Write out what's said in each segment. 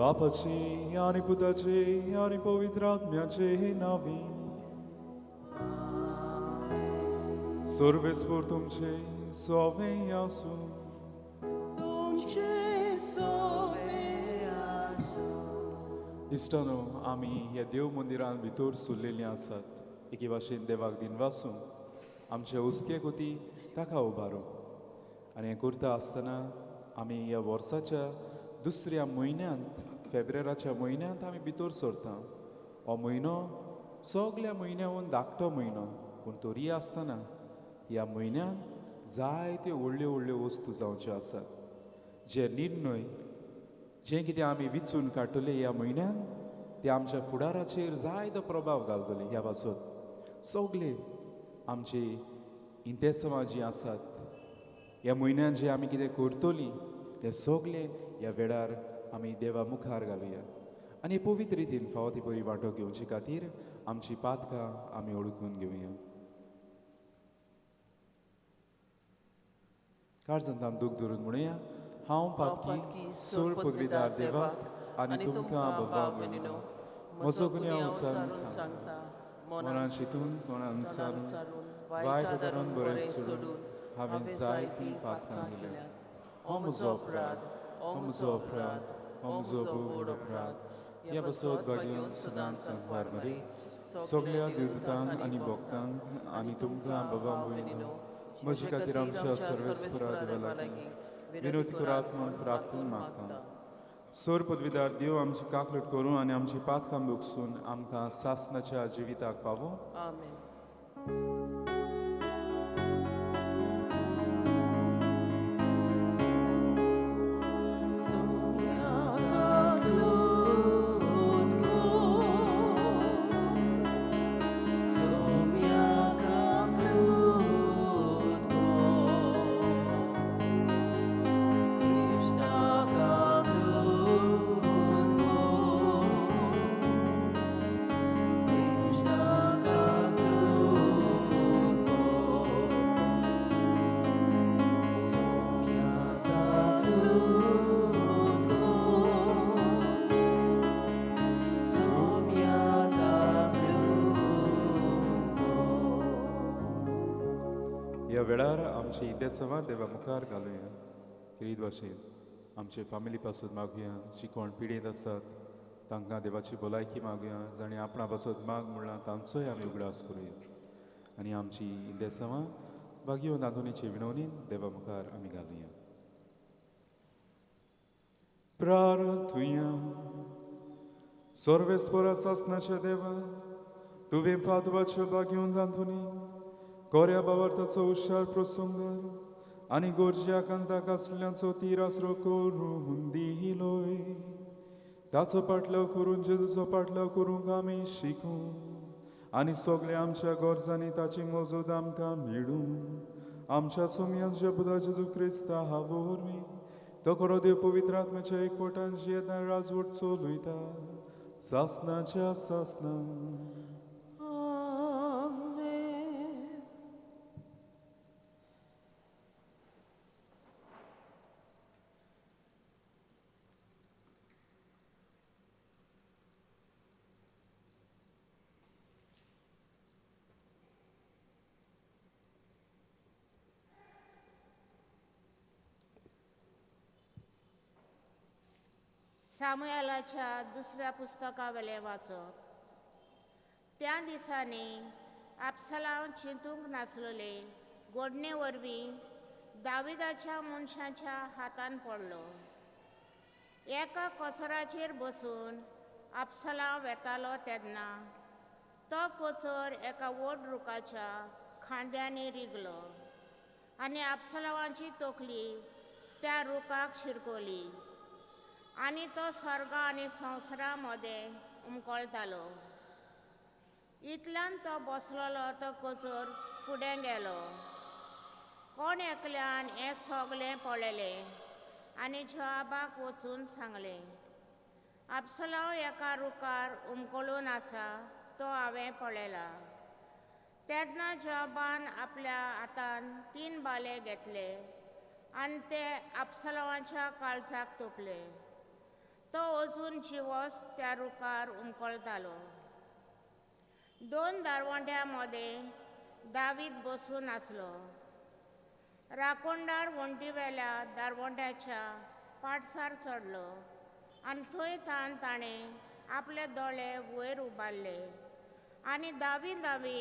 बापाची आनी पुताची आनी पवित्र आत्म्याचे नांवी. सर्वेस्पर तुमचे सोवे आसूं. तुमचे सोवे आसूं. इश्टानो, आमी ह्या देव मंदिरान भितर सुरलेलीं आसात. एके भाशेन देवाक दिनवासूं, आमचे हुस्के कोती ताका उबारूं. आनी हें करता आसतना आमी ह्या वर्साच्या दुसऱ्या म्हयन्यांत, फेब्रेराच्या म्हयन्यांत आमी भितर सरता. हो म्हयनो सगल्या म्हयन्याहून धाकटो म्हयनो, पूण तरी आसतना ह्या म्हयन्यांत जायत्यो व्हडल्यो व्हडल्यो वस्तू जावच्यो आसात. जे निर्णय जें कितें आमी विचून काडटले ह्या म्हयन्यांत ते आमच्या फुडाराचेर जायतो प्रभाव घालतले. ह्या पासत सगळे आमचे इंतेसांवां जीं आसात ह्या म्हयन्यांत जें आमी कितें करतलीं तें सगळें ह्या वेळार आमी देवा मुखार घालुया आनी पवित्र रितीन फावो ती बरी वांटो घेवचे खातीर आमची पातकां आमी ओळखून घेवया. काळजांत आम दूख धरून म्हणुया, हांव पातकी सोळ पदवीदार देवाक आनी तुमकां बाबा भयणीनो म्हजो गुन्यांव उच्चारून सांगता, मनान चिंतून तोंडान उच्चारून वायट आदारून बरें सोडून हांवें जायतीं पातकां केल्यात. हो म्हजो अपराध, हो म्हजो अपराध, हो म्हजो व्हड अपराध. ह्या पासत भाग्योन सदांच सांगपार मरे सगल्या देवदूतांक आनी भक्तांक आनी तुमकां बाबा भयणीनो म्हजे खातीर आमच्या सर्वेस्परा देवा लागीं विनोद करात म्हूण प्रार्थना मागता. सोर पदवीदार देव आमची काकलूट करूं आनी आमची पातकां भोगसून आमकां सासनाच्या जिविताक पावूं. आमेन. ह्या वेळार आमची इंतेसांवां देवा मुखार घालुया. खेरीत भाशेन आमचे फामिली पासून मागुया, जी कोण पिडेंत आसात तांकां देवाची भलायकी मागुया, जाणीं आपणा पासत माग म्हणलां तांचोय आमी उगडास करुया आनी आमची इंतेसांवां भागयो आंतोनीचे विनवणीन देवा मुखार आमी घालुया. प्रार्थुया. सर्वेस्परा सासनाच्या देवा, तुवें पादवाच्यो भाग्योन आंतोनी कोऱ्या बावार्थाचो हुशार प्रसंग आनी गोरज्या कांताक आसल्याचो तीर आसरो करून दिलोय. ताचो पाटलाव करून जेजूचो पाटलाव करूंक आमी शिकूं आनी सगळ्या आमच्या गरजांनी ताची मजत आमकां मेळूं. आमच्या सोमयान पुता जेजू क्रिस्ता वरवीं तो खरो देव पवित्र आत्म्याच्या एकवटान जियेता राजवट चलयता सासनाच्या सासना. सामुएलाच्या दुसऱ्या पुस्तकावेलें वाचप. त्या दिसांनी आपसलांव चिंतूंक नासलेले गोडणे वरवीं दाविदाच्या मनशाच्या हातान पडलो. एका कोचराचेर बसून आपसलांव वेतालो तेन्ना तो कोचर एका व्हड रुखाच्या खांद्यांनी रिगलो आनी आपसलांवाची तकली त्या रुखाक शिरकली आनी तो स्वर्ग आनी संवसारा मदें उमकळटालो. इतल्यान तो बसलेलो तो कोचर फुडें गेलो. कोण एकल्यान हें सगलें पळयलें आनी जोआबाक वचून सांगलें, आपसलांव एका रुखार उमकळून आसा तो हांवें पळयला. तेन्ना जोआबान आपल्या हातान 3 बाले घेतले आनी ते आपसलांवाच्या काळजाक तोपले. तो अजून जिवोच त्या रुखार उमकळतालो. दोन दारवंट्या मदें दावीद बसून आसलो. राखणदार वण्टीवेल्या दारवंट्याच्या पाटसार चडलो आनी थंय थावन ताणें आपले दोळे वयर उबारले आनी दावी दावी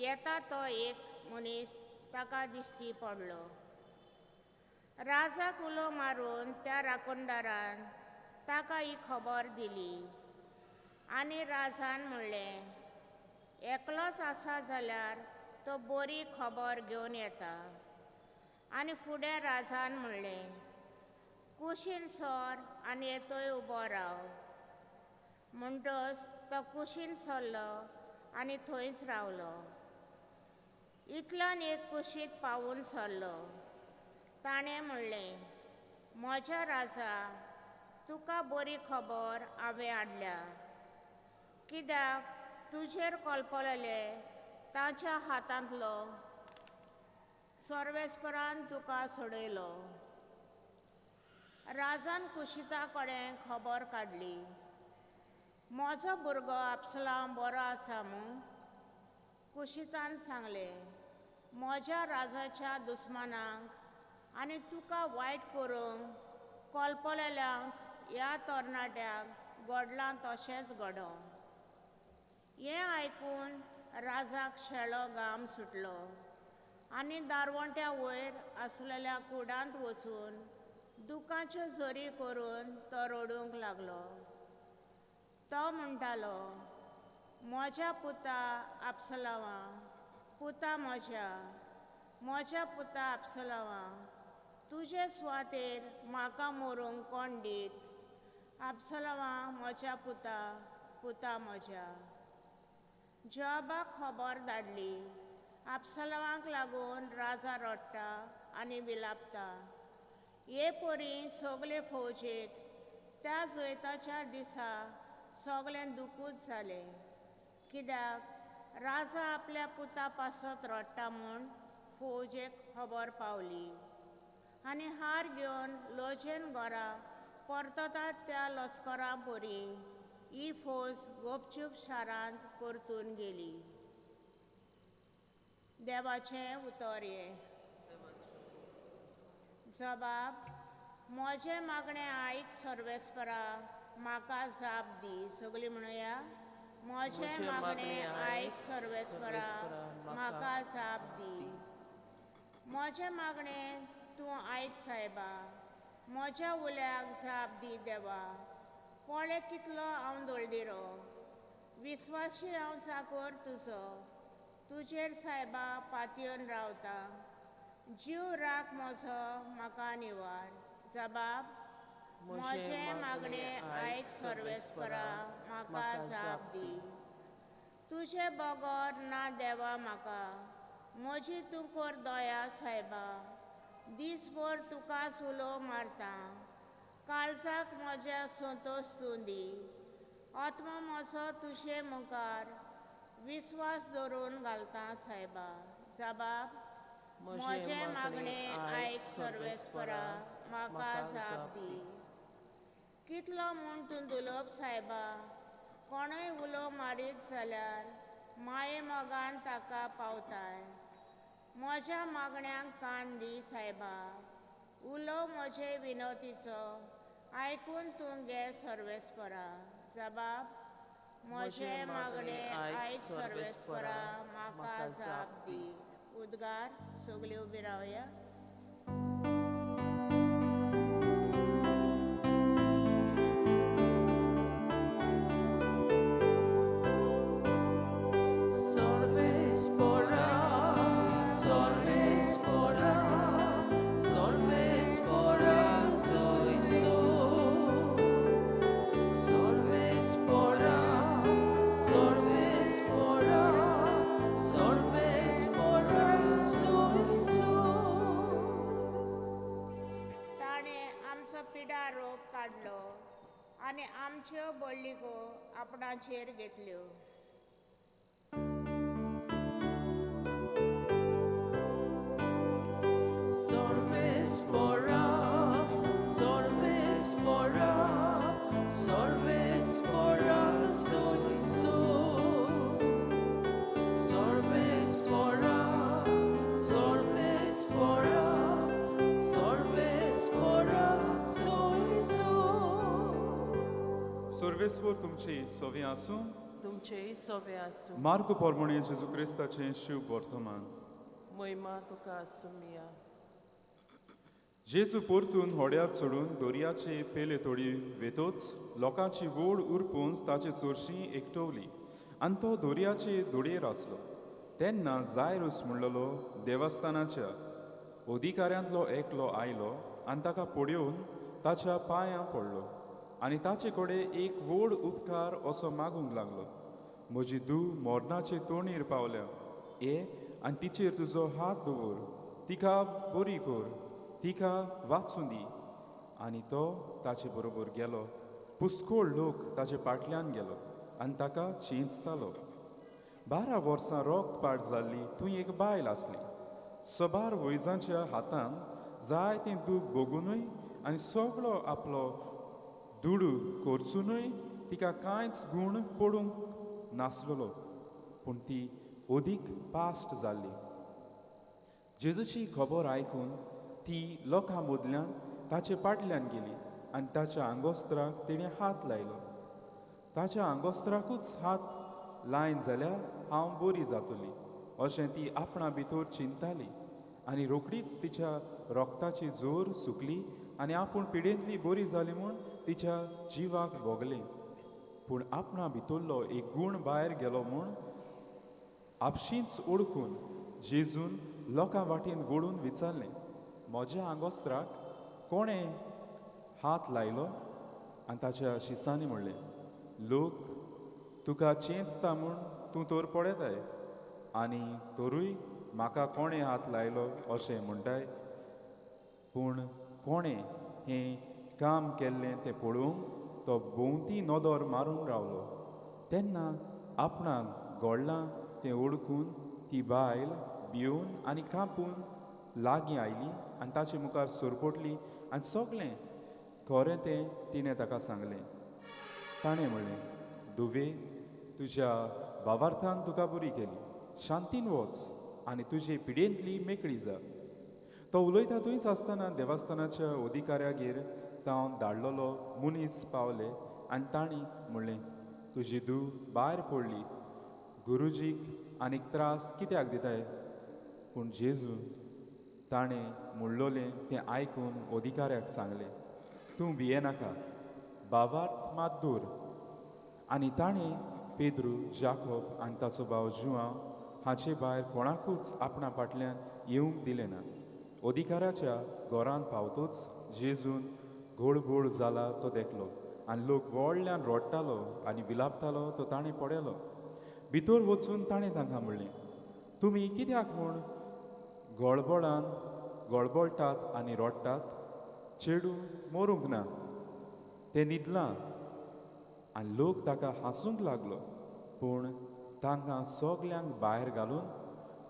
येता तो एक मनीस ताका दिश्टी पडलो. राजाक उलो मारून त्या राखणदारान ताका ही खबर दिली आनी राजान म्हणलें, एकलोच आसा जाल्यार तो बरी खबर घेवन येता. आनी फुडें राजान म्हणलें, कुशीन सर आनी येतोय उबो राव. म्हणटच तो कुशीन सरलो आनी थंयच रावलो. इतल्यान एक कुशीत पावून सरलो. ताणें म्हणलें, म्हज्या राजा, तुका बरी खबर हांवें हाडल्या. कित्याक तुजेर कल्पलेले ताच्या हातांतलो सर्वेस्परान तुका सोडयलो. राजान कुशिता कडेन खबर काडली, म्हजो भुरगो आपसलाम बरो आसा मूं? कुशितान सांगलें, म्हज्या राजाच्या दुस्मानांक आनी तुका वायट करूंक कल्पलेल्यांक ह्या तरणाट्याक घडलां तशेंच घडों. हें आयकून राजाक शेळो घाम सुटलो आनी दारवंट्या वयर आसलेल्या कुडांत वचून दुकांच्यो झरी करून तो रडूंक लागलो. तो म्हणटालो, म्हज्या पुता आपसलावा, पुता म्हज्या, म्हज्या पुता आपसलावा, तुजे सुवातेर म्हाका मरूंक कोण दीत? आपसलावा म्हज्या पुता, पुता म्हज्या. जोआबाक खबर धाडली, आपसलावाक लागून राजा रडटा आनी विलापता. हे परी सगळे फौजेक त्या जैताच्या दिसा सगळें दुखूच जालें, कित्याक राजा आपल्या पुता पासत रडटा म्हूण फौजेक खबर पावली. आनी हार घेवन लजेन घरा परततात त्या लश्करा परी ही फौज गोपचूप शारांत परतून गेली. देवाचें उतर हें. जबाब, म्हजें मागणें आयक सर्वेस्परा, म्हाका जाप दी. सगळीं म्हणुया, म्हजें मागणें आयक सर्वेस्परा, म्हाका जाप दी. म्हजें मागणें तूं आयक सायबा, म्हज्या उल्याक जाप दी देवा. पळय कितलो हांव दळदिरो, विस्वाशी हांव चाकर तुजो, तुजेर सायबा पातयेवन रावता. जीव राख म्हजो म्हाका निवार. जबाब, म्हजें मागणें आयक सर्वेस्परा, म्हाका जाप दी. तुजे बगर ना देवा म्हाका, म्हजी तूं कर दया सायबा. दीसभर तुका उलो मारता, काळजाक म्हज्या संतोश तूं दी. आत्मा म्हजो तुजे मुखार विस्वास दवरून घालता सायबा. जबाब, म्हजें मागणें आयक सर्वेस्परा, म्हाका जाप दी. कितलो म्हूण तूं दुलोप सायबा, कोणूय उलो मारीत जाल्यार माये मोगान ताका पावताय. म्हज्या मागण्यांक कान दी सायबा, उलो म्हजे विनवतीचो आयकून तूं घे सर्वेस्परा. जबाब, म्हजें मागणें आयक सर्वेस्परा, म्हाका जाप दी. उद्गार, सगळीं उबी रावया. आनी आमच्यो बळिगो आपणाचेर घेतल्यो. Sorves pora, sorves pora, सर्वेस्वर तुमची सवी आसूं. तुमचेय सोवे आसूं. मार्क पोरमोणे जेजू क्रिस्ताचें शिव वर्तमान. महिमा तुका आसूं मिया. जेजू परतून होड्यार चडून दर्याचे पेले तोडी वेतोच लोकांची व्हड उरपून ताचे सरशीं एकटवली आनी तो दर्याचे दोडयेर आसलो. तेन्ना जायरूस म्हणलेलो देवस्थानाच्या अधिकाऱ्यांतलो एकलो आयलो आनी ताका पळोवन ताच्या पांयां पडलो आनी ताचे कडेन एक व्हड उपकार असो मागूंक लागलो, म्हजी धूव मरणाचे तोणीर पावल्या, ये आनी तिचेर तुजो हात दवर, तिका बरी कर, तिका वाचूं दी. आनी तो ताचे बरोबर गेलो. पुस्कोळ लोक ताचे फाटल्यान गेलो आनी ताका चेंचतालो. 12 वर्सां रोग पाड जाल्ली थंय एक बायल आसली. सबार वैजांच्या हातान जायतें दूख भोगुनूय आनी सगळो आपलो दुडू करचुनूय तिका कांयच गूण पडूंक नासलेलो, पूण ती अदीक पास्ट जाल्ली. जेजूची खबर आयकून ती लोकां मदल्यान ताचे फाटल्यान गेली आनी ताच्या आंगोस्त्राक तिणें हात लायलो. ताच्या आंगोस्त्राकूच हात लायन जाल्यार हांव बरी जातली अशें ती आपणा भितर चिंताली आनी रोखडीच तिच्या रोगताची जोर सुकली आनी आपूण पिडेंतली बरी जाली म्हूण तिच्या जिवाक भोगलें. पूण आपणा भितरलो एक गूण भायर गेलो म्हूण आपशींच ओळखून जेजून लोकां वाटेन वळून विचारलें, म्हज्या आंगोस्त्राक कोणें हात लायलो? आनी ताच्या शिसांनी म्हणलें, लोक तुका चेंचता म्हूण तूं तर पळयताय आनी तरूय म्हाका कोणें हात लायलो अशें म्हणटाय. पूण कोणें हें काम केल्लें तें पळोवंक तो भोंवती नदर मारून रावलो. तेन्ना आपणाक घडलां तें ओळखून ती बायल भिवन आनी कांपून लागीं आयली आनी ताचे मुखार सरपटली आनी सगळें खरें तें तिणें ताका सांगलें. ताणें म्हणलें, धुवे, तुज्या भावार्थान तुका बरी केली, शांतीन वच आनी तुजे पिडेंतली मेकळी जा. तो उलयता थंयच आसतना देवस्थानाच्या अधिकाऱ्यागेर तावन धाडलेलो मनीस पावले आनी तांणी म्हणलें, तुजी धूव भायर पडली, गुरुजीक आनीक त्रास कित्याक दिताय? पूण जेजू ताणें म्हणलोलें तें आयकून अधिकाऱ्याक सांगलें, तूं भियेनाका, भावार्थ मात दवर. आनी ताणें पेद्रू, जाकोब आनी ताचो भाव जुआंव हाचे भायर कोणाकूच आपणा फाटल्यान येवंक दिलें ना. अधिकाऱ्याच्या घरांत पावतूच जेजून गोळबोळ जाला तो देखलो आनी लोक व्हडल्यान रडटालो आनी विलापतालो तो ताणें पळयलो. भितर वचून ताणें तांकां म्हणलें, तुमी कित्याक म्हूण गोळबोळान गोळबोळटात आनी रडटात? चेडूं मरूंक ना, तें न्हिदलां. आनी लोक ताका हांसूंक लागलो. पूण तांकां सगल्यांक भायर घालून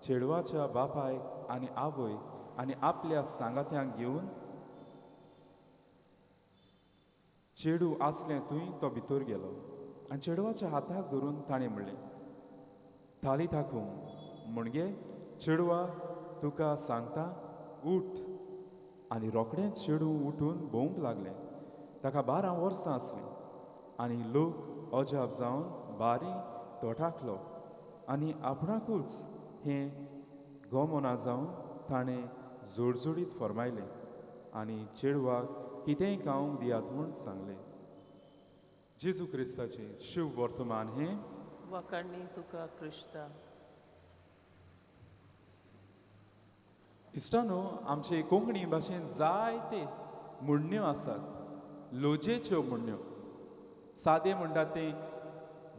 चेडवाच्या बापायक आनी आवय आनी आपल्या सांगात्यांक घेवन चेडूं आसलें थंय तो भितर गेलो आनी चेडवाच्या हाताक धरून ताणें म्हणलें, थाली थाकूं म्हणगे चेडवा तुका सांगता उठ. आनी रोखडेंच चेडूं उठून भोंवंक लागलें. ताका 12 वर्सां आसलीं आनी लोक अजाप जावन बारी तोटाकलो आनी आपणाकूच हें गमना जावन ताणें जोडजोडीत फर्मायलें आनी चेडवाक कितेंय खावंक दियात म्हूण सांगलें. जेजू क्रिस्ताचें शिव वर्तमान हें. वाखाणणी तुका क्रिस्ता. इश्टानो, आमचे कोंकणी भाशेन जायते म्हणण्यो आसात, लोजेच्यो म्हणण्यो. सादें म्हणटात तें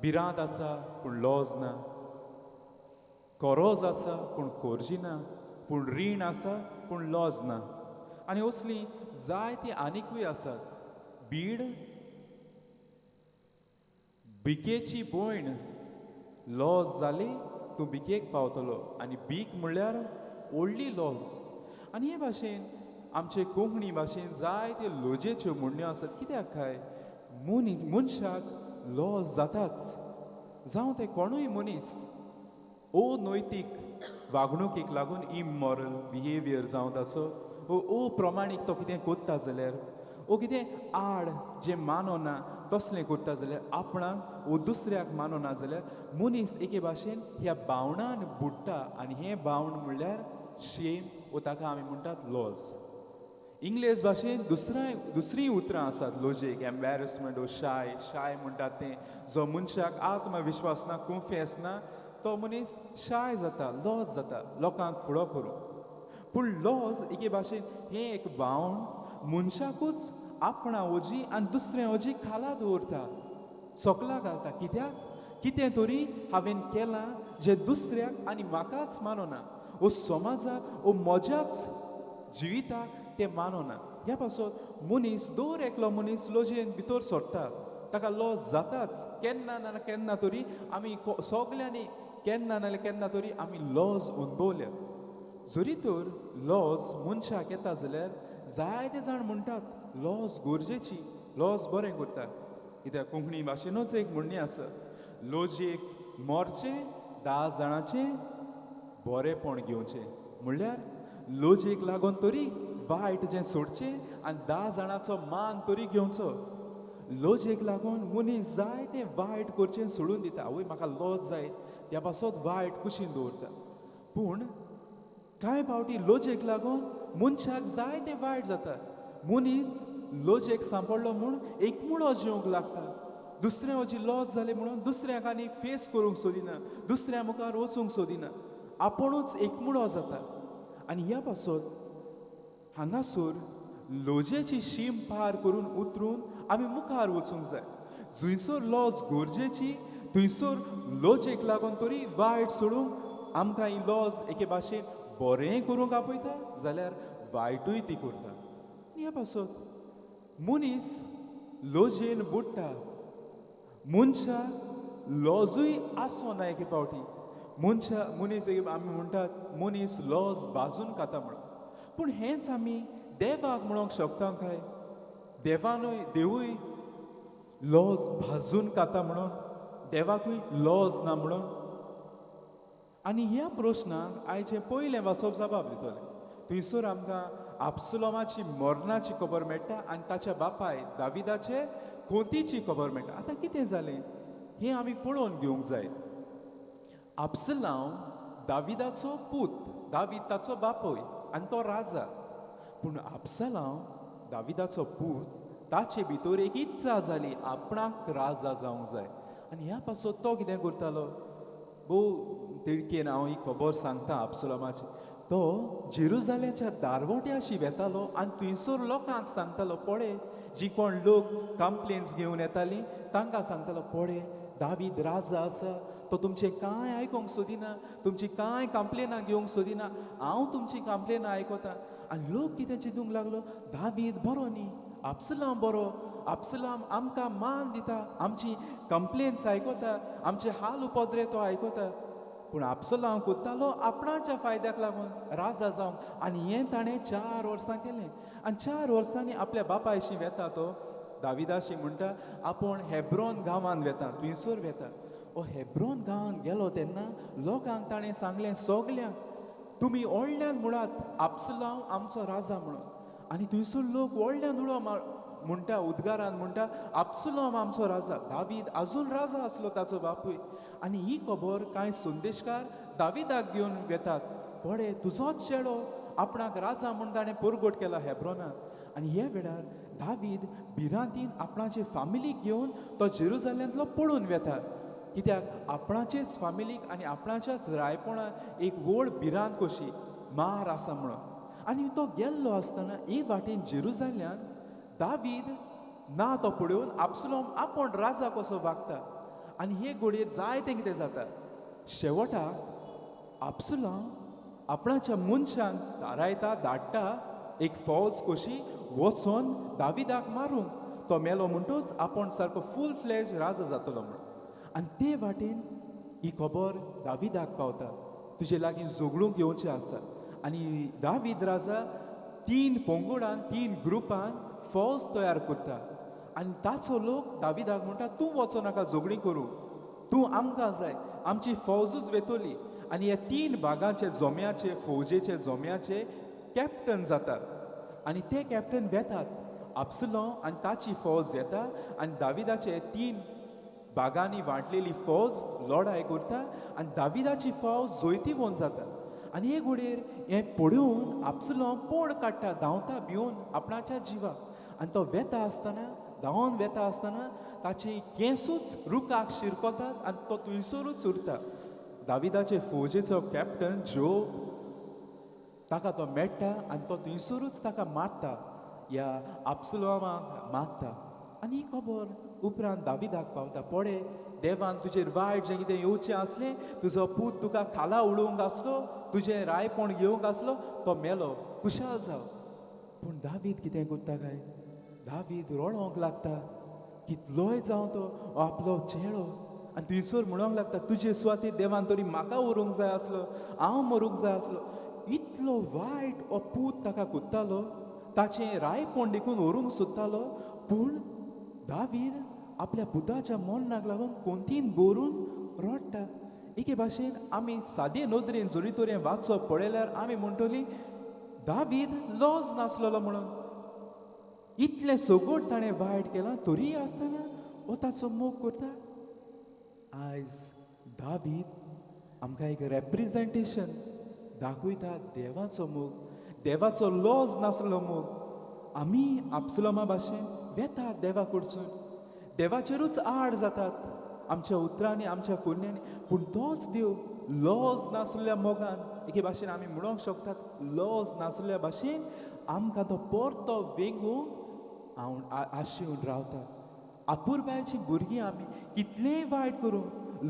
भिरांत आसा पूण लॉज ना, कोरोज आसा पूण कोर्जी ना, पूण रीण आसा पूण लॉज ना. आनी असलीं जायतीं आनिकूय आसात. बीड भिकेची भयण, लॉज जाली तूं भिकेक पावतलो आनी भीक म्हणल्यार व्हडली लॉज. आनी हे भाशेन आमचे कोंकणी भाशेन जायत्यो लोजेच्यो म्हणण्यो आसात. कित्याक काय मनशाक लॉज जाताच, जावं ते कोणूय मनीस अनैतीक वागणुकेक लागून इमॉरल बिहेवियर जावं ताचो, ओ अप्रमाणीक तो कितें कोत्ता जाल्यार, वो कितें आड जें मानवना तसलें करता जाल्यार आपणाक वो दुसऱ्याक मानवना जाल्यार मनीस एके भाशेन ह्या भावणान बुडटा आनी हें भावण म्हणल्यार शेम वो ताका आमी म्हणटात लॉज. इंग्लेज भाशेन दुसरीं उतरां आसात लॉजीक, एम्बेरसमेंट वो शाय. शाय म्हणटात तें जो मनशाक आत्मविश्वास ना, कोन्फियन्स ना, तो मनीस शाय जाता, लॉज जाता लोकांक फुडो करूं. पूण लॉज एके भाशेन हें एक भावण मनशाकूच आपणा ओजी आनी दुसऱ्या ओजी खाला दवरता, सोकला घालता. कित्याक कितें तरी हांवें केलां जें दुसऱ्याक आनी म्हाकाच मानवना, वो समाजाक वो म्हज्याच जिविताक तें मानवना. ह्या पासत मनीस दर एकलो मनीस लजेन भितर सोडटा, ताका लॉज जाताच. केन्ना ना केन्ना तरी आमी सगल्यांनी केन्ना ना केन्ना तरी आमी लॉज अनुभवल्या. जरी तर लॉज मनशाक येता जाल्यार जायते जाण म्हणटात लॉज गरजेची, लॉज बरें करता. कित्याक कोंकणी भाशेनूच एक म्हणणी आसा, लॉजेक मोरचें 10 जाणांचें बरेंपण घेवचें. म्हणल्यार लॉजेक लागून तरी वायट जें सोडचें आनी 10 जाणांचो मान तरी घेवचो. लॉजेक लागून मनीस जाय तें वायट करचें सोडून दिता. आवय म्हाका लॉज जाय त्या पासत वायट कुशीन दवरता. पूण कांय फावटी लॉजेक लागून मनशाक जाय तें वायट जाता. मनीस लॉजेक सांपडलो म्हूण एकमुळो जिवंक लागता, दुसऱ्या वजी लॉज जालें म्हणून दुसऱ्याक आनी फेस करूंक सोदिना, दुसऱ्या मुखार वचूंक सोदिना, आपुणूच एकमुळो जाता. आनी ह्या पासत हांगासर लॉजेची शीम पार करून उतरून आमी मुखार वचूंक जाय. जंयसर लॉज गरजेची थंयसर लॉजेक लागून तरी वायट सोडूंक आमकां ही लॉज एके भाशेन बरें करूंक आपयता जाल्यार वायटूय ती करता. ह्या पासत मनीस लॉजेन बुडटा, मनशाक लॉजूय आसना एके फावटी. मनीस आमी म्हणटात मनीस लॉज बाजून खाता म्हणून, पूण हेंच आमी देवाक म्हणूंक शकता काय? देवानूय देवूय लॉज भाजून खाता म्हणून, देवाकूय लॉज ना म्हणून. आनी ह्या प्रश्नाक आयचें पयलें वाचप जबाब दितलें. थंयसर आमकां आपसुलोमाची मरणाची खबर मेळटा आनी ताच्या बापाय दाविदाचे खोतीची खबर मेळटा. आतां कितें जालें हें आमी पळोवन घेवंक जाय. आपसलांव दाविदाचो पूत, दावीद ताचो बापूय आनी तो राजा. पूण आपसलांव दाविदाचो पूत, ताचे भितर एक इत्सा जाली आपणाक राजा जावंक जाय. आनी ह्या पासत तो कितें करतालो, भोव तिडकेन हांव ही खबर सांगता आपसुलामाची. तो जेरुजालेच्या दारवट्याशी वेतालो आनी थंयसर लोकांक सांगतालो, पळय जी कोण लोक कंप्लेन्स घेवन येताली तांकां सांगतालो, पळय दावीद राजा आसा, तो तुमचें कांय आयकूंक सोदिना, तुमची कांय कंप्लेनां घेवंक सोदिना, हांव तुमची कंप्लेनां आयकता. आनी लोक कितें चिंतूंक लागलो, दावीद बरो न्ही, आपसलाम बरो, आपसलाम आमकां मान दिता, आमची कंप्लेन्स आयकता, आमचे हाल उपद्रे तो आयकता. पूण आपसलाम कोत्तालो आपणाच्या फायद्याक लागून राजा जावंक. आनी हें ताणें 4 वर्सां केलें. आनी 4 वर्सांनी आपल्या बापायशी वेता तो दाविदाशी म्हणटा आपूण हेब्रोन गांवांत वेता, थंयसर वेता. ओ हेब्रोन गांवांत गेलो तेन्ना लोकांक ताणें सांगलें सगल्यांक, तुमी व्हडल्यान म्हणात आपसलाम आमचो राजा म्हणून. आनी थंयसर लोक व्हडल्यान उडो म्हणटा, उद्गारान म्हणटा आपसुलोम आमचो राजा. दावीद आजून राजा आसलो ताचो बापूय. आनी ही खबर कांय संदेशकार दाविदाक घेवन वेतात, पळय तुजोच चेडो आपणाक राजा म्हूण ताणें परगट केला हेब्रोनान. आनी ह्या वेळार दावीद भिरांतीन आपणाचे फामिलीक घेवन तो जेरुजाल्यांतलो पळून वेता. कित्याक आपणाचेच फामिलीक आनी आपणाच्याच रायपणाक एक व्हड भिरांत कशी मार आसा म्हणून. आनी तो गेल्लो आसतना हे वाटेन जेरुजाल्यांत दावीद ना तो पळोवन आपसुलोम आपूण राजा कसो वागता. आनी हे घडयेर जायतें कितें जाता. शेवटाक आपसुलोम आपणाच्या मनशांक थारायता, धाडटा एक फौज कशी वचोन दाविदाक मारूंक, तो मेलो म्हणटूच आपूण सारको फूल फ्लॅज राजा जातलो म्हणून. आनी ते वाटेन ही खबर दाविदाक पावता, तुजे लागीं झगडूंक येवचें आसा. आनी दावीद राजा 3 पंगडान 3 ग्रुपान फौज तयार करता. आनी ताचो लोक दाविदाक म्हणटा, तूं वचो नाका झगडीं करूं, तूं आमकां जाय, आमची फौजूच वेतली. आनी ह्या 3 भागांचे जोम्याचे फौजेचे जोम्याचे कॅप्टन जातात. आनी ते कॅप्टन वेतात अब्सलोम आनी ताची फौज येता आनी दाविदाचे तीन भागांनी वांटलेली फौज लडाय करता आनी दाविदाची फौज जैतिवंत जाता. आनी हे घोडयेर हें पळोवन अब्सलोम पोड काडटा, धांवता भिवन आपणाच्या जिवाक. आनी तो वेता आसतना, धांवन वेता आसतना ताची केंसूच रुखाक शिरकतात आनी तो थंयसरूच उरता. दाविदाचे फौजेचो कॅप्टन जोब ताका तो मेळटा आनी तो थंयसरूच ताका मारता, ह्या अब्सलोमाक मारता. आनी ही खबर उपरांत दाविदाक पावता. पळय, देवान तुजेर वायट जें कितें येवचें आसलें, तुजो पूत तुका खाला उडोवंक आसलो, तुजें रायपण घेवंक आसलो, तो मेलो, खुशाल जाव. पूण दावीद कितें करता काय? दावीद रडोंक लागता. कितलोय जावं तो आपलो चेडो. आनी थंयसर म्हणोंक लागता, तुजे सुवातेर देवान तरी म्हाका व्हरूंक जाय आसलो, हांव मरूंक जाय आसलो. इतलो वायट हो पूत ताका कोत्तालो, ताचें रायपण देखून व्हरूंक सोदतालो. पूण दावीद आपल्या पुताच्या मरणाक लागून कोंतीन भरून रडटा. एके भाशेन आमी सादे नदरेन जरी तर हें वाचप पळयल्यार आमी म्हणटली दावीद लॉज नासलेलो म्हणून. इतलें सगट ताणें वायट केलां तरीय आसतना हो ताचो मोग करता. आयज दावीद आमकां एक रेप्रेजेंटेशन दाखयता देवाचो मोग, देवाचो लॉज नासलो मोग. आमी अब्सलोमा भाशेन वेतात देवा कडसून, देवाचेरूच आड जातात आमच्या उतरांनी, आमच्या कोन्यांनी. पूण तोच देव लॉज नासल्या मोगान, एके भाशेन आमी म्हणूंक शकतात, लॉज नासल्या भाशेन आमकां तो परतो वेंगूंक हांव आशेवन रावता. अपुरबायेची भुरगीं आमी कितलेंय वायट करूं,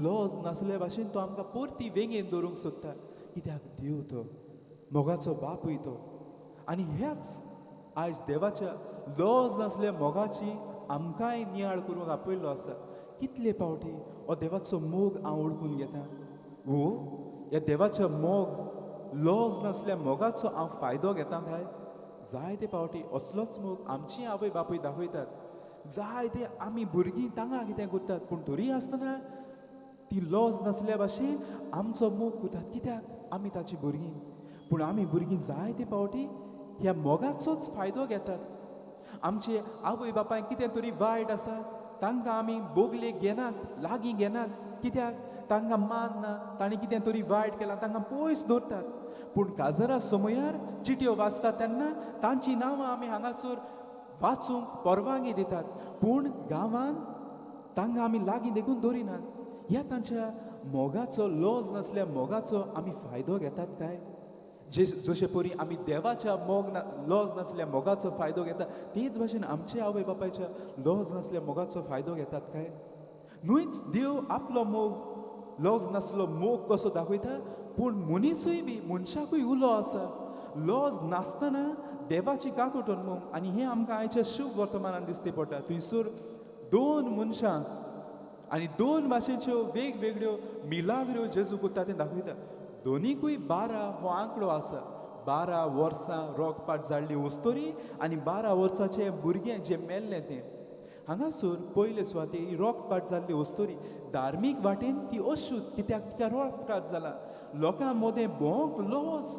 लॉज नासल्या भाशेन तो आमकां परती वेंगेन दवरूंक सोदता. कित्याक? देव तो मोगाचो बापूय तो. आनी ह्याच आयज देवाच्या लॉज नासल्या मोगाची आमकांय नियाळ करूंक आपयल्लो आसा. कितले फावटी हो देवाचो मोग हांव वळखून घेता, वो ह्या देवाचो मोग लॉज नासल्या मोगाचो हांव फायदो घेता काय? जायते फावटी असलोच मोग आमची आवय बापूय दाखयतात. जायते आमी भुरगीं तांगा कितें करतात, पूण तरी आसतना ती लॉज नासल्या भाशेन आमचो मोग करतात. कित्याक? आमी ताची भुरगीं. पूण आमी भुरगीं जायते फावटी ह्या मोगाचोच फायदो घेतात. आमचे आवय बापायक कितें तरी वायट आसा, तांकां आमी बोगलेक घेनात, लागीं घेनात. कित्याक? तांकां मान ना, ताणें कितें तरी वायट केलां, तांकां पयस दवरतात. पूण काजरा समयार चिटयो वाचतात तेन्ना तांचीं नांवां आमी हांगासर वाचूंक परवानगी दितात, पूण गांवांत तांकां आमी लागीं देखून दवरिनात. ह्या तांच्या मोगाचो, लॉज नासल्या मोगाचो आमी फायदो घेतात काय? जे जशे परी आमी देवाच्या मोग ना लॉज नासल्या मोगाचो फायदो घेता, तेच भाशेन आमचे आवय बापायच्या लॉज नासल्या मोगाचो फायदो घेतात काय? न्हूच देव आपलो मोग लॉज नासलो मोग कसो दाखयता, पूण मनिसूय बी मनशाकूय उलो आसा लॉज नासतना देवाची काकूट मोग. आनी हें आमकां आयच्या शुभ वर्तमानान दिसती पडटा. थंयसर दोन मनशां आनी दोन भाशेच्यो वेगवेगळ्यो मिलाग्र्यो जेजू करता तें दाखयता. दोनीकूय 12 हो आंकडो आसा. 12 वर्सां रोगपाट जाल्ली उस्तोरी आनी 12 वर्साचें भुरगें जें मेल्लें तें. हांगासर पयले सुवाते ही रोगपाट जाल्ली उस्तोरी धार्मीक वाटेन ती अशुद्ध, कित्याक तिका रोगपाट जाला, लोकां मदें भोंवक लॉस.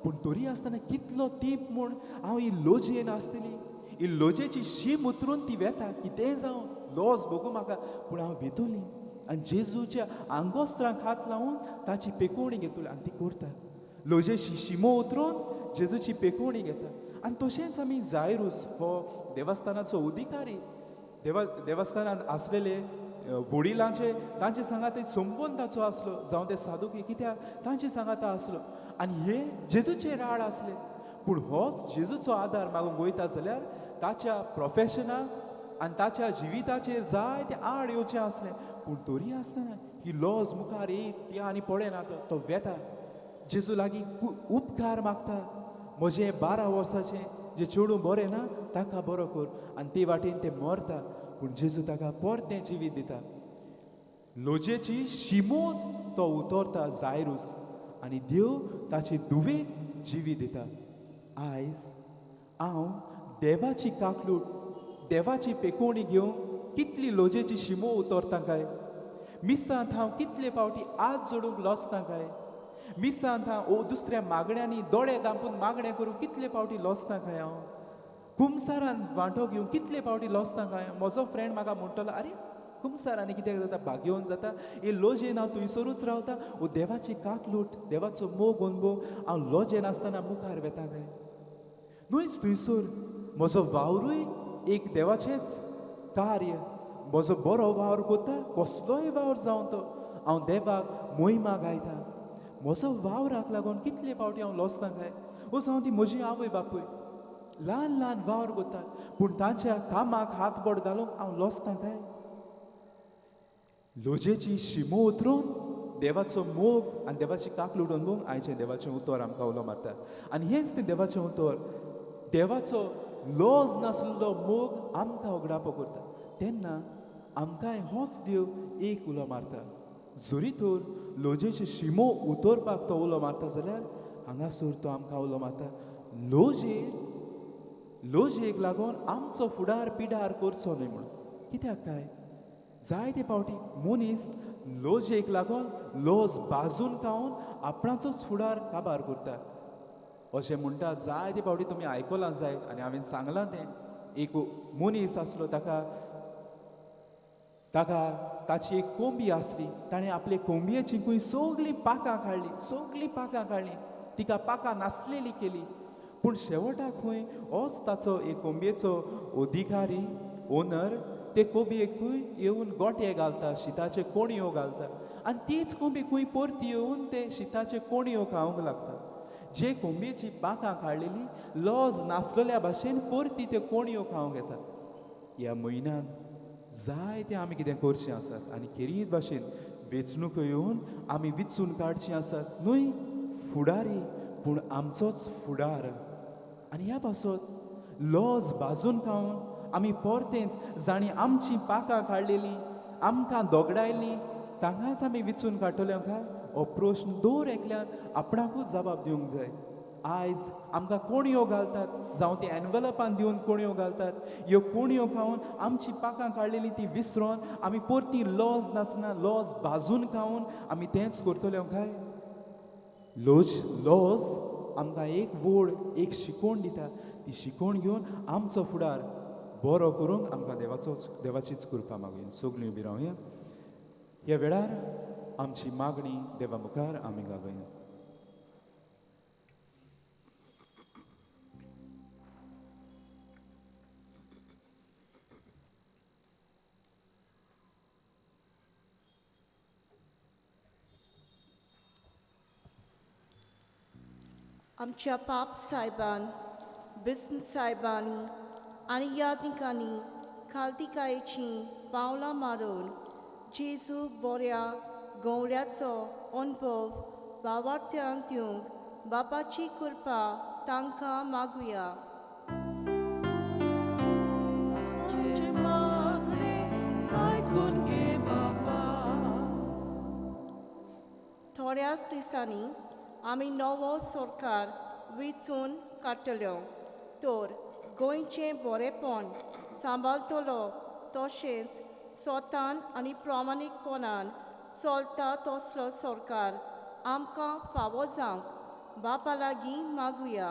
पूण तरी आसतना कितलो तेंप म्हूण हांव ही लोजयेन आसतली, ही लोजेची शीम उतरून ती वेता, कितेंय जावं लॉस भोगूं म्हाका, पूण हांव वेतली आनी जेजूच्या आंगोस्त्रांक हात लावन ताची पेकोवणी घेतली. आनी ती करता, लोजेची शिमो उतरून जेजूची पेकोवणी घेता. आनी तशेंच आमी जायरूस हो देवस्थानाचो अधिकारी, देवस्थानांत आसलेले वडिलांचे तांचे सांगात संबंद ताचो आसलो, जावं ते सादुकी, कित्याक तांचे सांगाता आसलो. आनी हे जेजूचे राड आसले. पूण होच जेजूचो आदार मागूंक वयता जाल्यार ताच्या प्रोफेशनाक आनी ताच्या जिविताचेर जायते आड येवचें आसलें. पूण तरी आसतना ही लॉज मुखार येयत ती आनी पळयना, तो वेता जेजू लागीं उपकार मागता, म्हजें 12 वर्साचें जें चेडूं बरें ना ताका बरो कर. आनी ते वाटेन तें मरता, पूण जेजू ताका परतें जिवीत दिता. लोजेची शिमो तो उतरता जायरूस आनी देव ताची धुवेक जिवीत दिता. आयज हांव देवाची काकलूट, देवाची पेकोवणी घेवंक कितली लोजेची शिमो उतरता काय? मिसांत हांव कितले फावटी हात जोडूंक लजता काय? मिसांत हांव ओ दुसऱ्या मागण्यांनी दोळे धांपून मागणें करूंक कितले फावटी लजता काय हांव? कुमसारान वांटो घेवंक कितले फावटी लॉसता काय? म्हजो फ्रेंड म्हाका म्हणटलो, आरे कुमसार आनी कित्याक जाता, भागयोवन जाता, हे लजेन हांव थंयसरूच रावता. ओ देवाची काकलूट, देवाचो मोग अनुभव हांव लजेन आसतना मुखार वेता काय? न्हयच थंयसर म्हजो वावरूय एक देवाचेंच कार्य. म्हजो बरो वावर करता, कसलोय वावर जावन तो हांव देवाक मोहिमा गायता. म्हजो वावराक लागून कितले फावटी हांव लॉसता काय? ओ जावं ती म्हजी आवय बापूय ल्हान ल्हान वावर करतात, पूण तांच्या कामाक हातबोट घालूंक हांव लॉसता काय? लजेची शिमो उतरून देवाचो मोग आनी देवाची काकलूट अनुभवूंक आयचें देवाचें उतर आमकां उलो मारता. आनी हेंच तें देवाचें उतर, देवाचो लॉज नासलेलो मोग आमकां उगडापो करता. तेन्ना आमकांय होच देव एक उलो मारता. जरी तर लजेची शिमो उतरपाक तो उलो मारता जाल्यार हांगासर तो आमकां उलो मारता, लजेक लजेक लागून आमचो फुडार पिडार करचो न्हय म्हणून. कित्याक काय जायते फावटी मनीस लजेक लागून लज बाजून खावन आपणाचोच फुडार काबार करता. अशें म्हणटा जायते फावटी तुमी आयकलां जाय आनी हांवें सांगलां तें. एक मनीस आसलो, ताका ताका ताची एक कोंबी आसली. ताणें आपले कोंबयेची खंय सगळीं पाकां काडलीं, सगळीं पाकां काडलीं, तिका पाकां नासलेली केली. पूण शेवटाक खंय होच ताचो एक कोंबयेचो अधिकारी ओनर ते कोंबयेक खंय येवन गोटे घालता, शिताचे कोणयो घालता आनी तीच कोंबी खंय परती येवन ते शिताचे कोणयो खावंक लागता. जे कोंबयेची पाकां काडलेली लॉज नासलेल्या भाशेन परती त्यो कोणयो खावंक येता. ह्या म्हयन्यान जायते आमी कितें करचें आसात आनी खेरीत भाशेन वेंचणुको येवन आमी विचून काडचीं आसात, न्हय फुडारी पूण आमचोच फुडार. आनी ह्या पासत लॉज बाजून खावन आमी परतेंच जाणीं आमचीं पाकां काडलेलीं, आमकां दोगडायलीं, तांकांच आमी विचून काडटले काय? हो प्रश्न दर एकल्यान आपणाकूच जबाब दिवंक जाय. आयज आमकां कोणयो घालतात, जावं ती एनवलपान दिवन कोणयो घालतात, ह्यो कोणयो खावन आमची पाकां काडलेली ती विसरोन आमी परती लॉज नासना लॉज बाजून खावन आमी तेंच करतले काय? लॉज लॉज आमकां एक वोड एक शिकवण दिता, ती शिकवण घेवन आमचो फुडार बरो करूंक आमकां देवाचोच देवाचीच कृपा मागुया. सगळीं उबी रावया. ह्या वेळार आमची मागणी देवा मुखार आमी घालुया. आमच्या पाप सायबान, बिस्न सायबांनी आनी याज्ञिकांनी खालतिकायेचीं पावलां मारून जेजू बऱ्या गवळ्याचो अणभव भावार्थ्यांक दिवंक बापाची कृपा तांकां मागुया. थोड्याच दिसांनी आमी नवो सरकार वेंचून काडटल्यो तर गोंयचें बरेंपण सांबाळटलो तशेंच स्वतान आनी प्रामाणीकपणान चलता तसलो सरकार आमकां फावो जावंक बापा लागीं मागुया.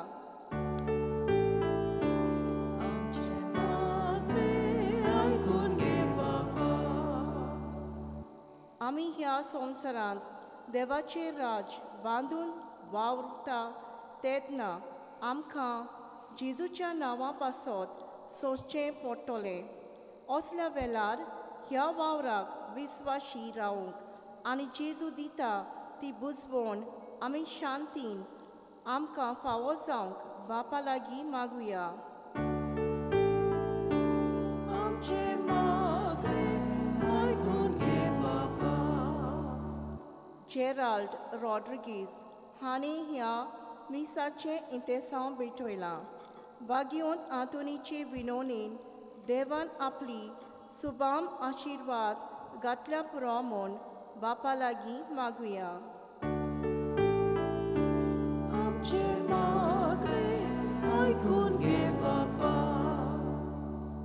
आमी ह्या संवसारांत देवाचें राज बांदून वावुरता तेन्ना आमकां जेजूच्या नांवा पासत सोंसचें पडटलें. असल्या वेळार ह्या वावराक विस्वाशी रावंक आनी जेजू दिता ती बुजवण आमी शांतीन आमकां फावो जावंक बापा लागीं मागुया. जेराल्ड रॉड्रिगीज हांणी ह्या मिसाचें इंतेसांव भेटयलां. बागियोन आंतोनीचे विनोणीन देवान आपली सुबाम आशिर्वाद घातल्या पुरो म्हूण बापा लागीं मागुया.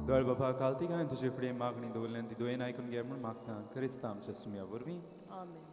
दळ बाबा कालती हांवें तुजे फुडें मागणी दवरल्यान ती दोयेन आयकून घे म्हूण मागता क्रिस्तांव आमच्या सुम्या वरवीं. आमेन.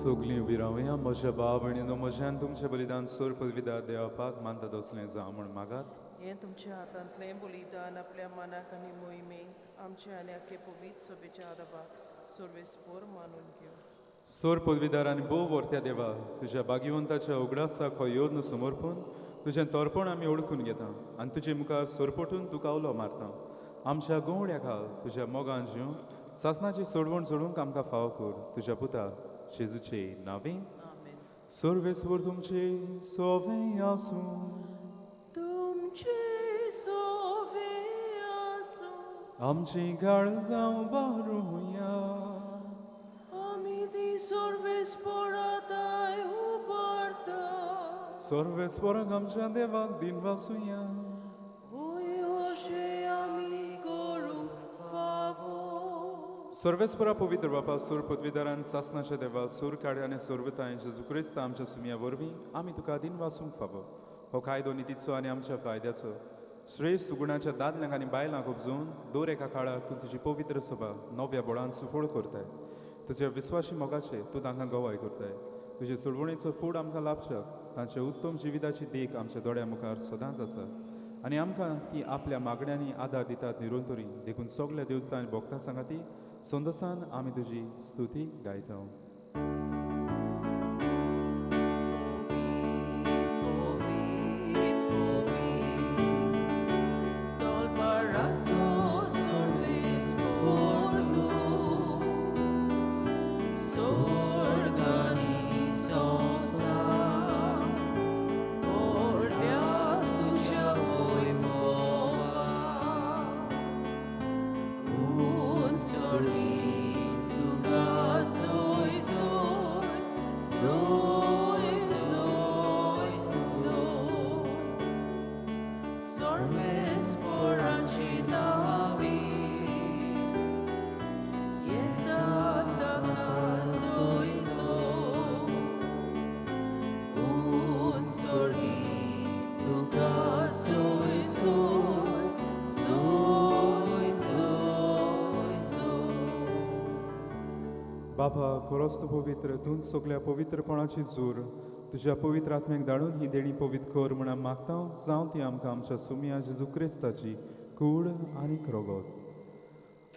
सगलीं उबी रावया. म्हज्या भाव भयणीनो, म्हज्यान तुमचें बलिदान सोर पदवीदार देवापाक मानता तसलें जावं म्हूण मागात. हें तुमच्या हातांतलें बलिदान आपल्या मनाक आनी मोहिमेक आमच्या आनी आख्खे पवित्र सभेच्या आदाबाक सर्वेस्पोर मानून घेवं. सोर पदवीदार आनी भोव वर्त्या देवा, तुज्या भाग्यवंताच्या उगडासाक हो योद्न समर्पून तुजें तोरपण आमी ओळखून घेता आनी तुजे मुखार सोरपटून तुका उलो मारता. आमच्या गोवड्या खाल तुज्या मोगान जिवन सासनाची सोडवण सोडूंक आमकां फावो कर, तुज्या पुता जेजूचे नांवे. आमेन. सर्वेस्वर तुमचे सोवे आसूं. तुमचे सोवे आसूं. आमची काळजां बारुया. आमी ती सर्वेस्पोराताय उबारता. सर्वेस्वराक आमच्या देवाक दिन वासुया. होय अशें आमी करूंक फावो. सर्वेस्परा पवित्र बापा, सूर पदवीदारान सासनाच्या देवा, सूर काड्या आनी सोर्वताय जेजू क्रिस्त आमच्या सुमया वरवीं आमी तुका दिन वासूंक फावो. हो कायदो नितीचो आनी आमच्या फायद्याचो श्रेश्ठ सुगुणाच्या दादल्यांक आनी बायलांक उपजून दर एका काळार तूं तुजी पवित्र सभा नव्या बळान सुफळ करताय. तुज्या विस्वाशी मोगाचे तूं तांकां गवाय करताय. तुजे सोडवणेचो फूड आमकां लाभच्याक तांच्या उत्तम जिविताची देख आमच्या दोळ्या मुखार सदांच आसा आनी आमकां ती आपल्या मागण्यांनी आदार दितात निरंतरी. देखून सगल्या देवता आनी भक्तां सांगाती संदोसान आमी तुजी स्तुती गायता. बाबा खरोच तूं पवित्र, तूं सगल्या पवित्रपणाची जोर तुज्या पवित्र आत्म्याक धाडून ही देणी पवित्र कर म्हूण आमी मागता. जावं ती आमकां आमच्या सुमया जेजू क्रिस्ताची कूड आनी रगत.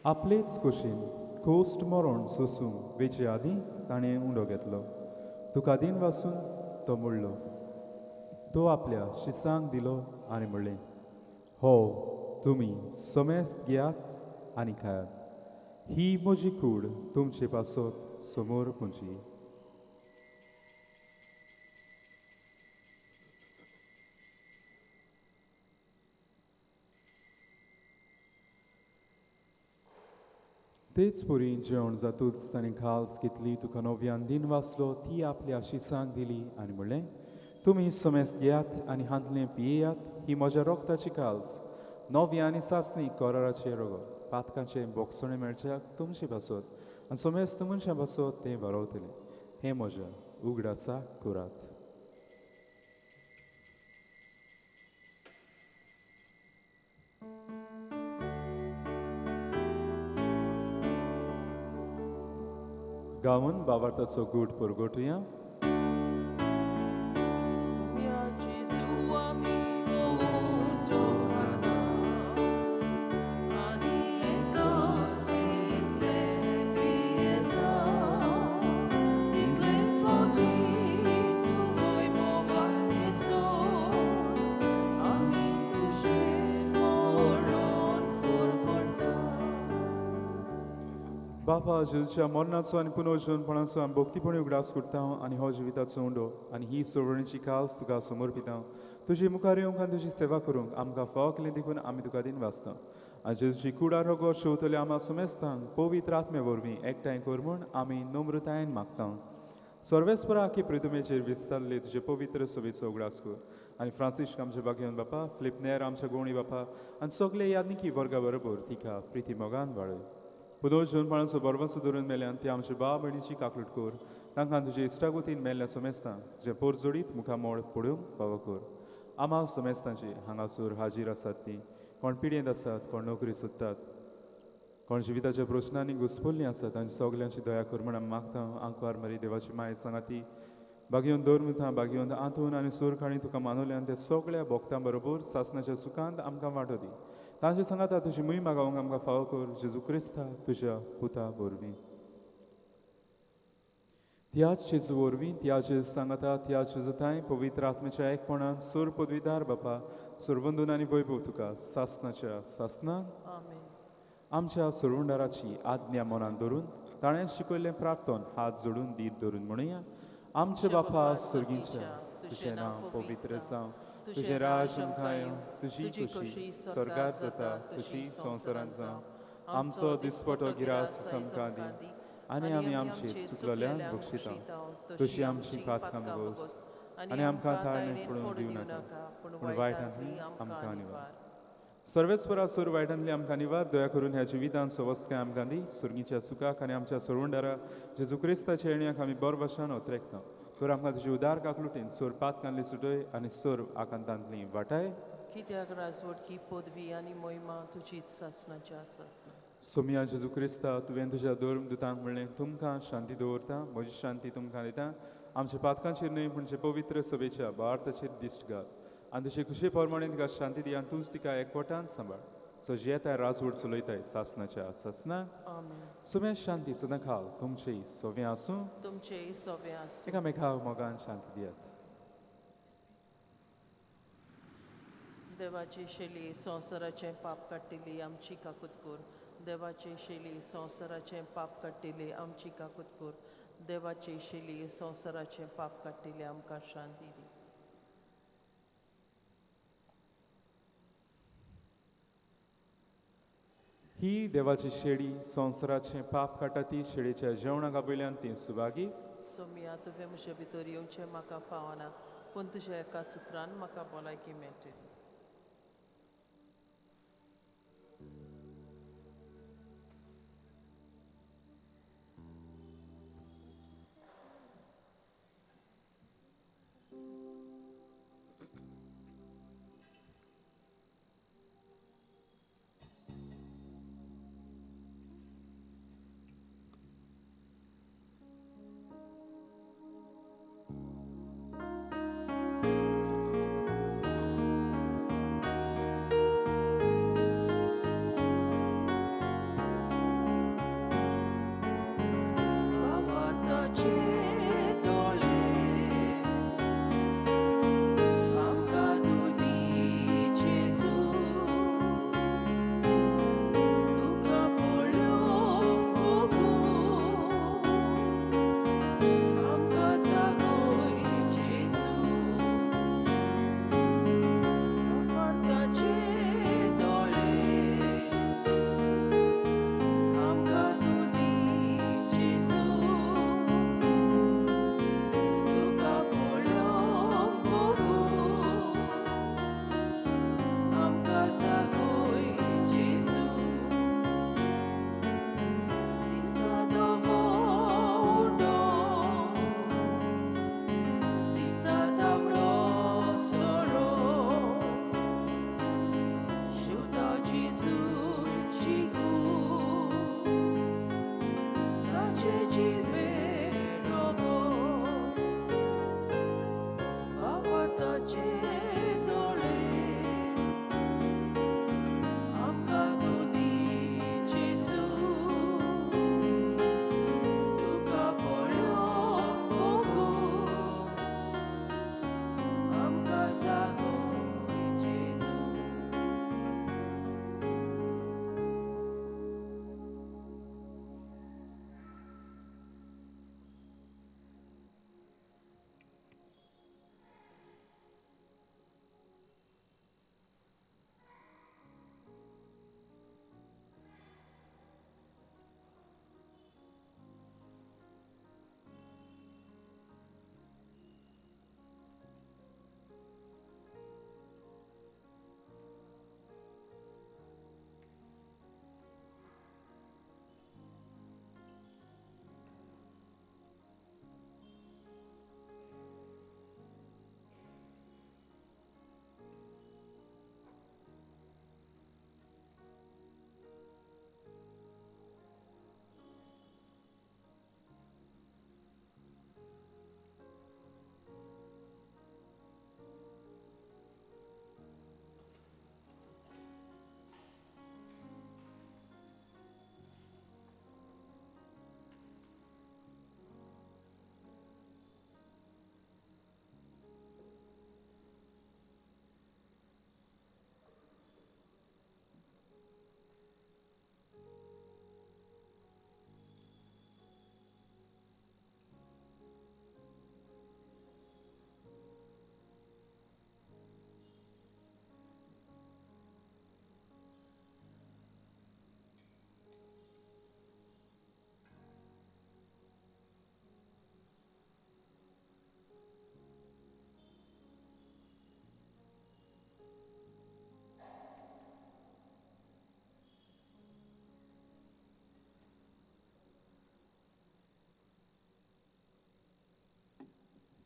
आपलेच कुशीन कोश्ट मरण सोसूंक वेचे आदीं ताणें उंडो घेतलो. तुका दीन वासून तो मोडलो. तो आपल्या शिसांक दिलो आनी म्हणलें, हो तुमी समेस्त घेयात आनी खायात, ही म्हजी कूड तुमचे पासत समोर पुंजी. तेच परी जेवण जातूच ताणें खाल्स घेतली, तुका नव्यान दिन वाचलो, ती आपल्या शिसांक दिली आनी म्हणलें, तुमी समेस्त घेयात आनी हांतलें पियेयात, ही म्हज्या रोगताची खाल्स, नव्या आनी सासणी कराराचें रगत, पातकांचें बोगसणें मेळच्याक तुमचे पासत आनी समेस्त मनशां पासत तें बरोवतलें. हें म्हज्या उगडासाक करात. गावन बाबार्थाचो गूट परगटुया. बापा, जेजूच्या मरणाचो आनी पुनर्जीवनपणाचो आमी भक्तीपणी उगडास करता आनी हो जिविताचो उंडो आनी ही सोडवणीची काल्स तुका समर्पिता. तुजी मुखार येवंक आनी तुजी सेवा करूंक आमकां फावो केलें देखून आमी तुका दिन वाचता. आनी जेजूची कुडा रगत शेवतले आमा समेस्तांक पवित्र आत्मे वरवीं एकठांय कर म्हूण आमी नम्रतायेन मागता. सर्वेस्परा आखी प्रितुमेचेर विस्तारले तुजे पवित्र सभेचो उगडास कर आनी फ्रांसिस्क आमचे बागेवन बापा, फिलिप नेर आमच्या गोवणी बापा आनी सगळे यादनिकी वर्गा बरोबर तिका प्रिती मोगान वाडय. पुनर्जीवनपणाचो बरवसो धरून मेल्यान ती आमच्या भाव भयणीची काकलूट कर. तांकां तुजे इश्टागोतीन मेल्ल्या सोमेस्तां जे पोरजोडीत मुखामोळ पळोवंक फावो कर. आमा सोमेस्तांची हांगासर हाजीर आसात ती कोण पिडयेंत आसात, कोण नोकरी सोदतात, कोण जिविताच्या प्रस्नांनी घुसपल्लीं आसा तांची सगल्यांची दया कर म्हण आमी मागता. आंकवार मरी देवाची माय सांगाती बागयोन दवर बागयोन आंतून आनी सूर तुका मानवले आनी त्या सगळ्या भोक्तां बरोबर सासनाच्या सुखांत आमकां वांटो दी. तांचे सांगाता तुजी मोहीम मागोवंक आमकां फावो कर जेजू क्रिस्ता तुज्या पुता वरवीं. त्याच जेजू वरवीं, त्या जेजू सांगाता, त्या जेजू थांय पवित्र आत्म्याच्या एकपणान सूर पदवीदार बापा सुरवंदून आनी वैभव तुका सासनाच्या सासनान. आमच्या सुरवंडाराची आज्ञा मनान धरून ताणें शिकयल्लें प्रार्थन हात जोडून दीत धरून म्हणुया. आमचे बापा सुर्गींच्या, तुजें नांव पवित्र जावं, तुजें राज आमकां येवं, तुजी खुशी स्वर्गार जाता तशी संवसारांत जावं. आमचो दिसपटो गिरास आमकां दी आनी आमी आमची चुकलेल्यांक बक्षिता तशी आमची पातकां भोगस आनी आमकां ताळणेक पडून दिवं नाका, पूण वायटांतली आमकां निवार. सर्वेस्परा सूर वायटांतली आमकां निवार. दया करून ह्या जिवितांत सवस्काय आमकां दी. सुर्गीच्या सुखाक आनी आमच्या सोरवंडारा जेजू क्रिस्ताच्या येण्याक आमी बरो भाशान ओतरेकता. तर आमकां तुजी उदार काकलुटीन सोर पातकांतली सुटय आनी सोर आकांतांतली वाटाय. कित्याक राजवटकी पदवी आनी मोहिमा तुजीच सासनाच्या सासना. सोमिया जेजू क्रिस्ता, तुवें तुज्या धर्म दुतांक म्हणलें, तुमकां शांती दवरता, म्हजी शांती तुमकां दिता. आमच्या पातकांचेर न्हय पूण जे पवित्र सभेच्या भारताचेर दिश्ट घाल आनी तुजे खुशे प्रमाणे तिका शांती दी आनी तूंच तिका एकवटान सांबाळ. सो जियेताय राजवट चलयताय सासनाच्या सासना. सोम्या शांती सदां खाल तुमचेय सोवें आसूं, तुमचेय सोवें आसूं. एकामेका मोगान शांती दियात. देवाची शैली संवसाराचें पाप काडटिली आमची काकूत कर. देवाची शैली संवसाराचें पाप काडटिली आमची काकूत कर. देवाची शैली संवसाराचें पाप काडटिली आमकां शांती दी. ही देवाची शेडी संवसाराचें पाप काडटा ती शेडीच्या जेवणाक आपयल्यान ती सुभागी. सोमिया, तुवें म्हजे भितर येवचें म्हाका फावना, पूण तुज्या एका सुत्रान म्हाका भलायकी मेळटली.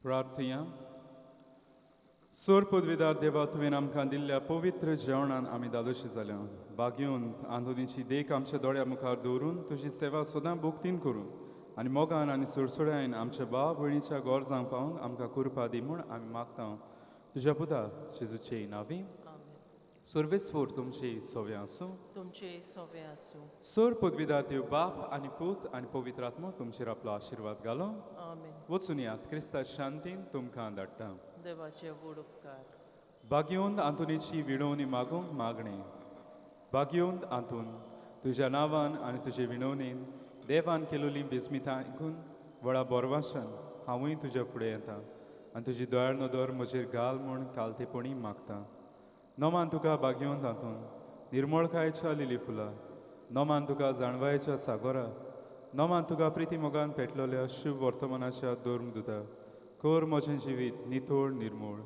प्रार्थया. सोर पदवीदार देवा, तुवें आमकां दिल्ल्या पवित्र जेवणान आमी दादोशी जाल्या. बागेवन आंदोलनाची देख आमच्या दोळ्या मुखार दवरून तुजी सेवा सदां भोक्तीन करून आनी मोगान आनी सुरसुळ्यान आमच्या भाव भयणीच्या गरजांक पावूंक आमकां कृपा दी म्हूण आमी मागता तुज्या पुता जेजूचे नांवी. सर्वेस्पोर तुमची सोवे आसूं. तुमचे सोवे आसूं. सोर पदवीदार देव बाप आनी पूत आनी पवित्र आत्मो तुमचेर आपलो आशिर्वाद घालो. आमेन. वचून यात, क्रिस्ता शांतीन तुमकां धाडटा. देवाचे व्हड उपकार. बागेवन आंतोनीची विणवणी मागूंक मागणें. बागेवन आंतून, तुज्या नांवान आनी तुजे विणवणेन देवान केलोली बिस्मितां आयकून व्हडा बोरवाशान हांवूय तुज्या फुडें येता आनी तुजी दयाळ नदर म्हजेर घाल म्हूण कालतेपणी मागता. नमान तुका बागेवन तातून निर्मळकायेच्या लिली फुलां, नमान तुका जाणवायेच्या सागोरा, नमान तुका प्रिती मोगान पेटलोल्या शिव वर्तमानाच्या धर्मदुता. कर म्हजें जिवीत नितळ निर्मूळ,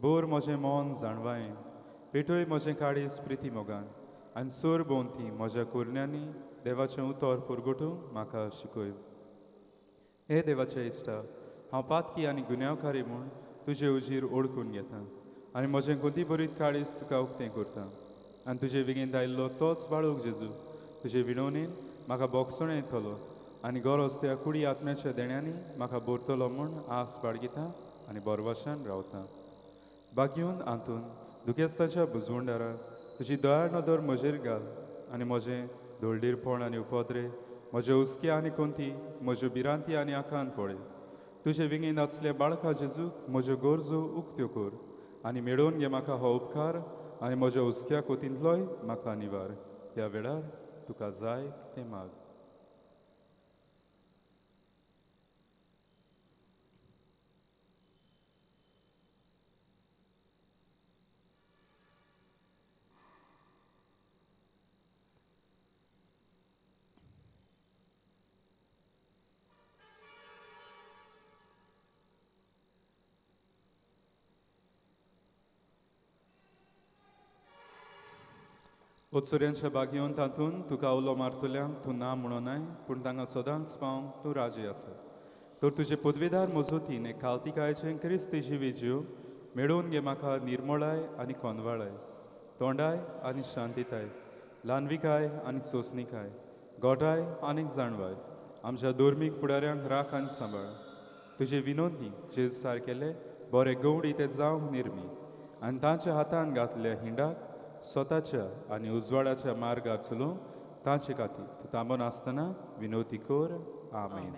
बोर म्हजें मन जाणवायेन, पेटय म्हजें काळीज प्रिती मोगान आनी सोर भोंवती म्हज्या कुरण्यांनी देवाचें उतर पुरगोटूंक म्हाका शिकय. हे देवाचे इश्टा, हांव पातकी आनी गुन्यांवकारी म्हूण तुजे उजीर ओळखून घेता आनी म्हजें गोंदी बरीत काळीज तुका उक्तें करता आनी तुजे बेगीन आयिल्लो तोच बाळूक जेजू तुजे विणवणेन म्हाका बोगसणें येतलो आनी गरज त्या कुडी आत्म्याच्या देण्यांनी म्हाका भरतलो म्हूण आस बाळगिता आनी बोरवाशान रावता. बागेवन आंतून दुखेस्ताच्या बुजवंडारा तुजी दयाळ नदर म्हजेर घाल आनी म्हजें धोळडीरपण आनी उपद्रे, म्हजे हुस्के आनी कोंती, म्हज्यो भिरांती आनी आकांत पळय. तुजे विंगेन आसल्या बाळका जेजूक म्हज्यो गरजो उक्त्यो कर आनी मेळोवन घे म्हाका हो उपकार आनी म्हज्या हुस्क्या कोतींतलोय म्हाका निवार. ह्या वेळार तुका जाय तें माग. उत्सुऱ्यांच्या बागेवन तातूंत तुका उलो मारतल्यांक तूं ना म्हणोनाय, पूण तांकां सदांच पावंक तूं राजी आसा. तर तुजे पदवीदार मजोतीन एक कालतिकायेचें क्रिस्ती जिवीत जीव मेळोवन घे म्हाका निर्मळाय आनी कोनवाळाय, तोंडाय आनी शांतिताय, ल्हानविकाय आनी सोंसणिकाय, गोठाय आनी जाणवाय. आमच्या धर्मीक फुडाऱ्यांक राख आनी सांबाळ. तुजे विनोदी जेजू सारकेले बरे गवडी ते जावंक निर्मी आनी तांच्या हातान घातल्या हिंडाक स्वताच्या आनी उजवाडाच्या मार्गार चलोवंक तांचे खातीर तूं थांबून आसतना विनोती कर. आमेन.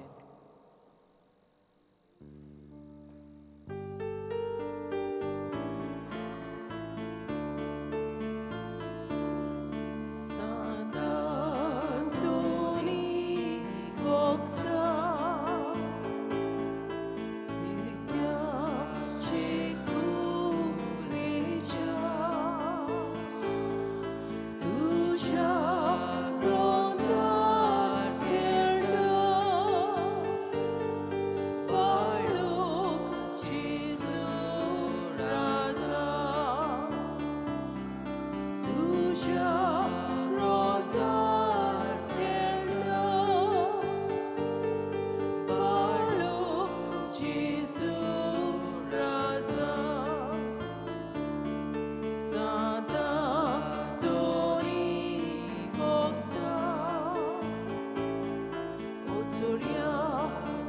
Surya,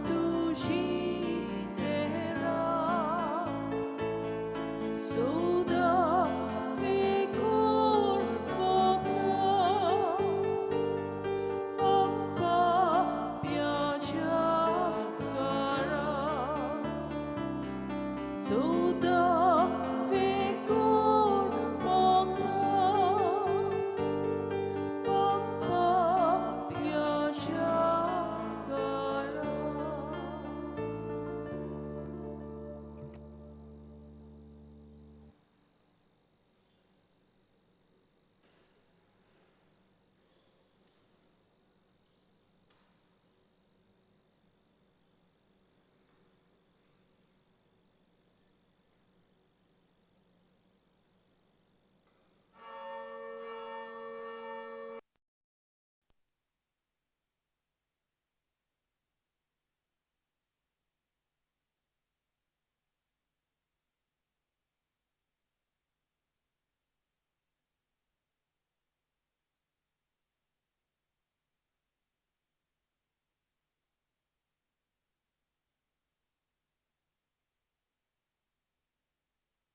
tu